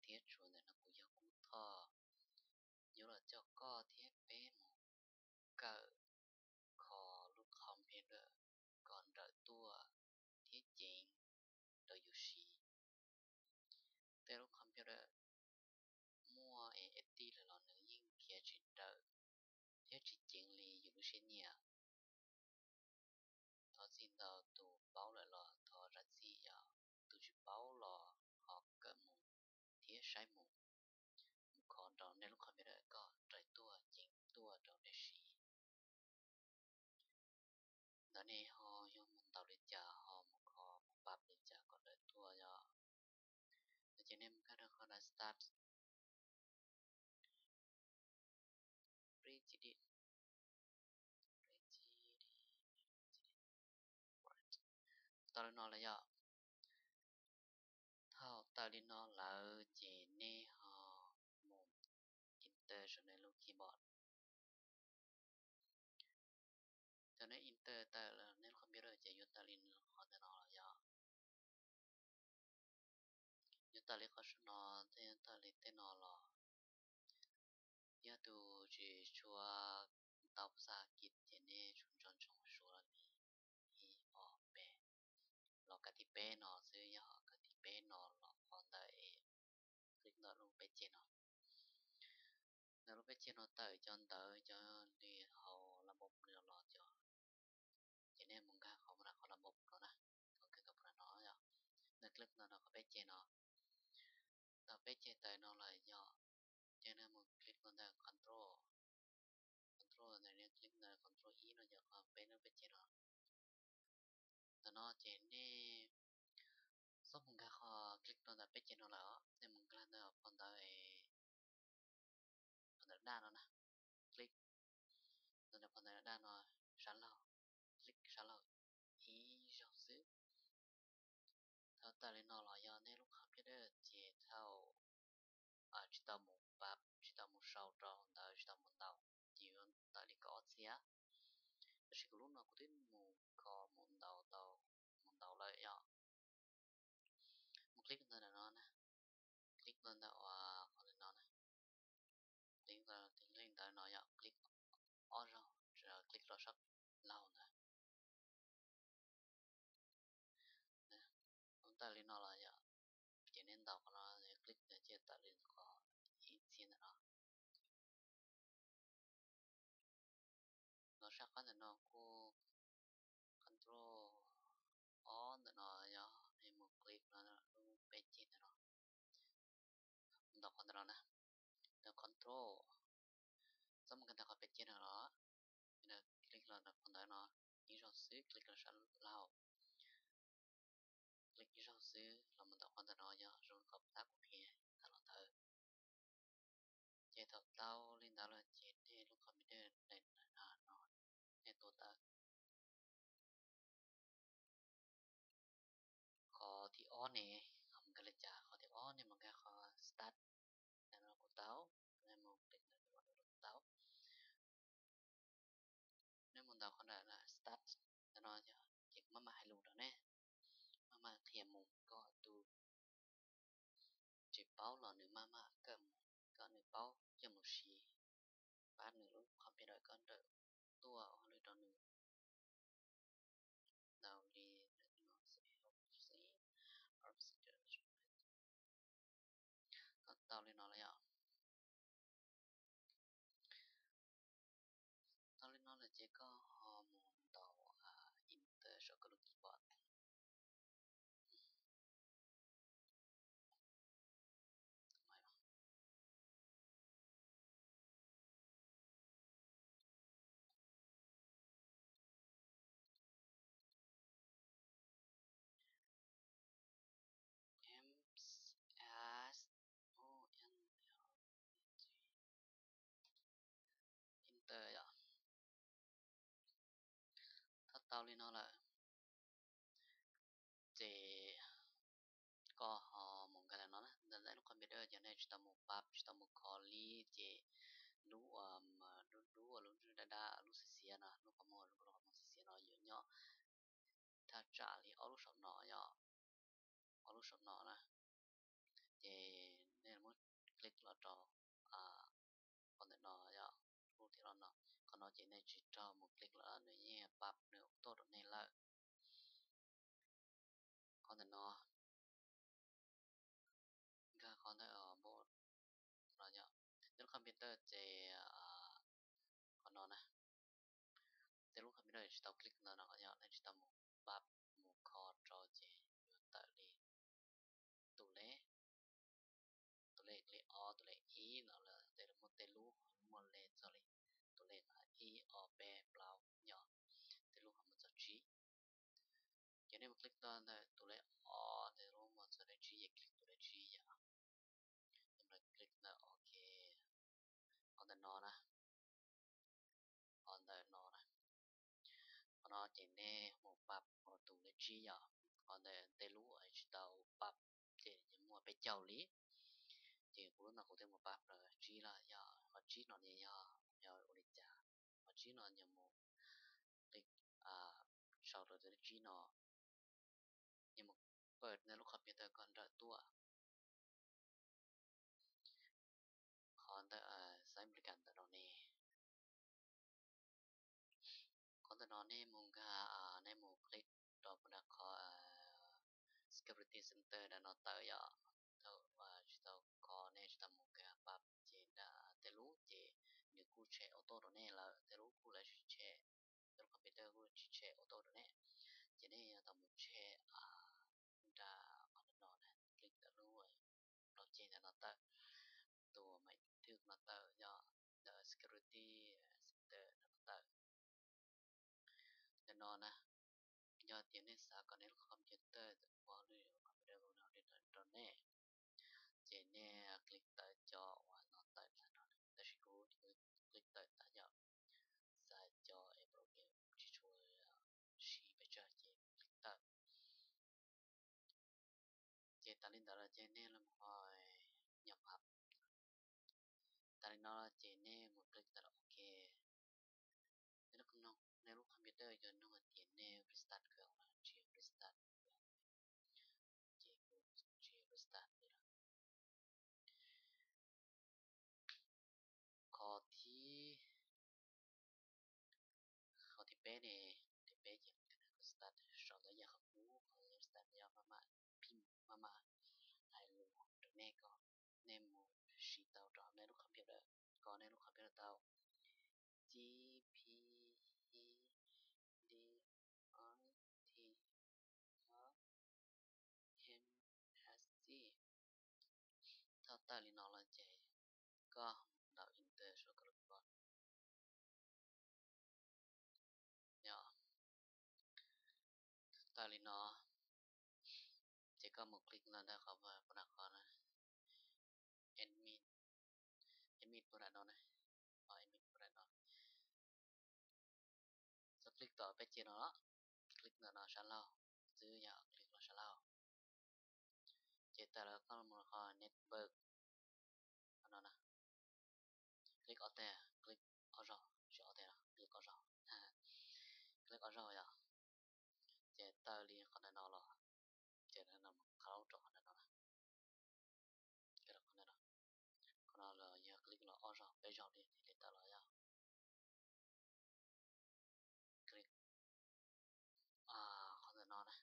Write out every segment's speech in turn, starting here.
thiab tsuas ntawm no kuv yog Kub Thoj yuav los coj koj thiab peb mus kawm kho lub computer kom nrawm tuaj thiab ceev rau yus siv. Tej lub computer muaj es ib tij lawm los nws yeej khiav tsis nrawm thiab tsis ceev li yus lub siab nyiam. Thov txim ntau tus paub lawm los thov zam txim, yog tus tsis paub los ho kawm mus thiab saib mus, mus kho rau nej lub computer kom nrawm tuaj ceev tuaj rau nej siv. Ntawd nej ho yuav mus ntaus li cas, ho mus kho mus pab li cas kom nrawm tuaj yog. No ces nej mus nkag rau qhov start. Tau li no lawm yog. Thaum tawm li no lawm ces nej ho mus enter saum nej lub keyboard. Thaum nej enter tawm lawm nej lub computer ces yuav tawm li qhov ntawm no los yog, yuav tawm li qhov saum no thiab yuav tawm li tej no los, yog tus tsis tshua tau xav kis ces nej tsuas nco ntsoov suav li ib ob peb, los kav thib peb no xwb, yog kav thib peb no los qhov ntawd es click ntawm lub peb ceg no. Ntawm lub peb ceg no tawm cov ntawv cov li hauv la npau no los cov, ces nej mus nkag qhov mus rau qhov la npau no na, qhov nkag tau pus no yog, nej click ntawm qhov peb ceg no, ntawm peb ceg tawm no los yog, ces nej mus click ntawm control, control ntawm nej click ntawm control ib no yog qhov peb lub peb ceg no. Ntawm no ces nej txhob mus nkag qhov click rau ntawm peb ceg no lawm, nej mus nkag ntawm qhov ntawd, qhov ntawm daj no na, click ntawm qhov ntawm daj no sab laug, click sab laug ib zaug xwb. Thaum tawm li no los yog nej lub computer ces thaum tsis tau mus pab, tsis tau mus sau rau ntawd, tsis tau mus ntaus, ces yuav tawm li kaum ob txhiab. Tab sis kuv lub no kuv twb mus kho mus ntaus tau, mus ntaus lawm yog. Mus click ntawm no na, click ntawm qhov no na, click ntawm, click ntawm no yog click ob zaug, click rau sab laug ntawd. Kuv tawm li no los yog, ces nej ntaus qhov no, click ntawd ces tawm li qhov ib txhia ntawm no. Los sab qab ntawm no kuj control ob ntawm no yog nej mus click no lub peb ceg ntawm no, ntaus qhov ntawm no na, ntawm control, txhob mus nkag ntawm qhov peb ceg no los, click los ntawm qhov ntawd no ib zaug xwb, click los sab laug, click ib zaug xwb los mus ntaus qhov ntawm no yog zoo li qhov tab kuv qhia thaum los ntawd. Ces thaum tau li ntawd los ces nej lub computer no nej tuav tawm. Qhov thib ob ne, ho mus nkag li cas, qhov thib ob nej mus nkag qhov start, ntawm no kuv tau, nej mus click ntawm no kuv tau. Nej mus ntaus qhov ntawm start ntawm no, ces kuv maj mam hais lus rau nej, maj mam qhia mus kom tus tsis paub los nws maj mam kawm mus, kom nws paub coj mus siv, pab nws lub computer kom nrawm tuaj ua hauj lwm rau nws. Ntaus li no, tau li no lawm yom. Tau li no lawm ces koj ho mus ntaus enter saum koj lub keyboard. M S O N L G, enter yom. Thaum tau li no lawm ces koj ho mus nkag ntawm no na, ntawm lub computer ces nej tsis tau mus pab, tsis tau mus kho li, ces lub, lub, lub, lub daj daj, lub xiav xiav no, lub qhov muag, lub qhov muag xiav xiav no yuav nyob thaj tsam li ob lub saum no yom, ob lub saum no na. Ces nej nej tsis raug mus click lawm nws yeej pab nws tuaj rau nej lawm. Qhov ntawm no, nkag qhov ntawm npau no yom, tej lub computer ces qhov no na, tej lub computer tsis tau click ntawm no yom, nej tsis tau mus pab mus kho rau ces yuav tawm li tus lej, tus lej li ob, tus lej ib no lawm tej muaj tej lub muaj li txog li tus lej ib ob peb plaub yom, tej lub ho mus txog tsib. Ces nej mus click tau ntawm tus lej ob, tej lub mus txog li tsib ces click tus lej tsib yom. Click ntawm ok, qhov ntawm no na, qhov ntawm no na, qhov no ces nej mus pab tus lej tsib yom, qhov ntawm tej lub tsis tau pab ces muaj peb caug li. Ces kuv lub no kuv twb mus pab tsib lawm yom, qhov tsib no ces yog, yog ua li cas, qhov tsib no yog mus click sau rau tus lej tsib no, yog mus pab nej lub computer kom nrawm tuaj. Qhov ntawm xaiv Amelikas ntawm no ne, qhov ntawm no nej mus nkag, nej mus click rau puag nram qhov security center nram no tawm yom. Thaum tsis tau kho nej tsis tau mus nkag pab ces nram tej lub ces nws kuj check auto rau nej lawm, tej lub kuj lawv tsis check, tej lub computer kuj tsis check auto rau nej. Ces nej yuav tau mus check nram qhov no na, click ntawm lub plaub ceg ntawm no tawm, tus maiv thwj no tawm yog ntawm security center no tawm. Ntawm no na, yog tias nej xav kom nej lub computer ua lub computer no li rau nej, ces nej click tawm cov uas no tawm ntawm no, tab sis kuv click tawm tas yom, xav cov es program tsis tshua siv pes tsawg ces click tawm. Ces tas li ntawd los ces nej los ho nyom pab. Tas li no ces nej mus click tawm los ok. Nej lub computer yuav nug hais tias nej restart kawg los tsis restart. Ces kuv tsis restart li lawm. Qhov thib, qhov thib peb ne, thib peb ces restart sau ntawv yam qhov qub, qhov restart yog maj mam phim maj mam hais lus rau nej kom nej mus siv tau rau nej lub computer, kom nej lub computer tau G P D R T M S C. Thaum tawm li no los ces koj mus ntaus enter suav koj lub keyboard. Yog tawm li no ces koj mus click no ntawm qhov puag nram qhov na, admin, admin puag nram no na, admin puag nram no. Txhob click tom peb ceg no, click ntawm no sab laug xwb yom, click los sab laug. Ces tawm los koj mus qhov network no na, click ob teg, click ob zaug, tsis ob teg no, click ob zaug, click ob zaug yom. Ces tawm li qhov ntawm no los, ces no mus qhov rau qhov ntawm no, qhov ntawm no, qhov no los yog click los ob zaug peb zaug li thiaj li tawm los yog click qhov ntawm no na,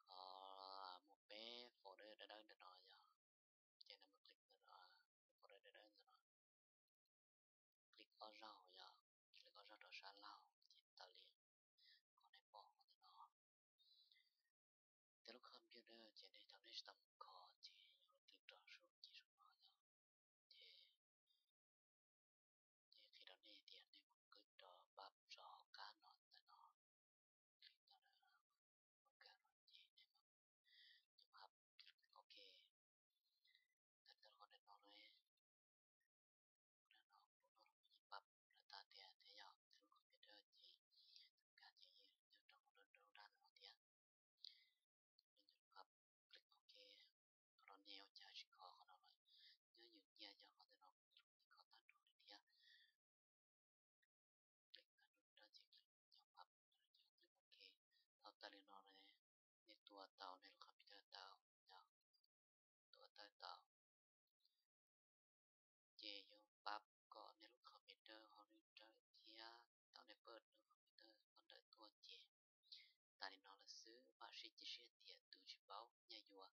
qhov muaj peb folder dawb dawb ntawm no yog, ces nej mus click ntawm no, folder dawb dawb ntawm no, click ob zaug yog, click ob zaug rau sab laug ces tawm li qhov nej pom ntawm no. Tej lub computer ces nej thaum nej tsis tau mus kho ces yog click rau sub ces zoo no yog, ces, ces qhia rau nej tias nej mus click rau pab rau hauv qab no ntawm no, click tau hauv qab no ces nej mus nyom pab ok. Tawm tau qhov ntawm no lawm, qhov ntawm no lub no los yeej pab lawm tag tiag thiab yog tej lub computer ces tus kab ces yeej nyob rau hauv lub dab ntawm no thiab. Nyom pab click ok. Qhov no nej ua cas tsis kho qhov no lawm, nyob yus nyiaj yog qhov ntawm no lub yeej kho tag nrho li thiab. Click tag nrho li no ces click nyom pab, click ok. Thaum tawm li no nej tua tau nej lub computer tau, yog tua tawm tau ces yuav pab kom nej lub computer ho Tab sis cia siab tias tus tsis paub nyaj yuav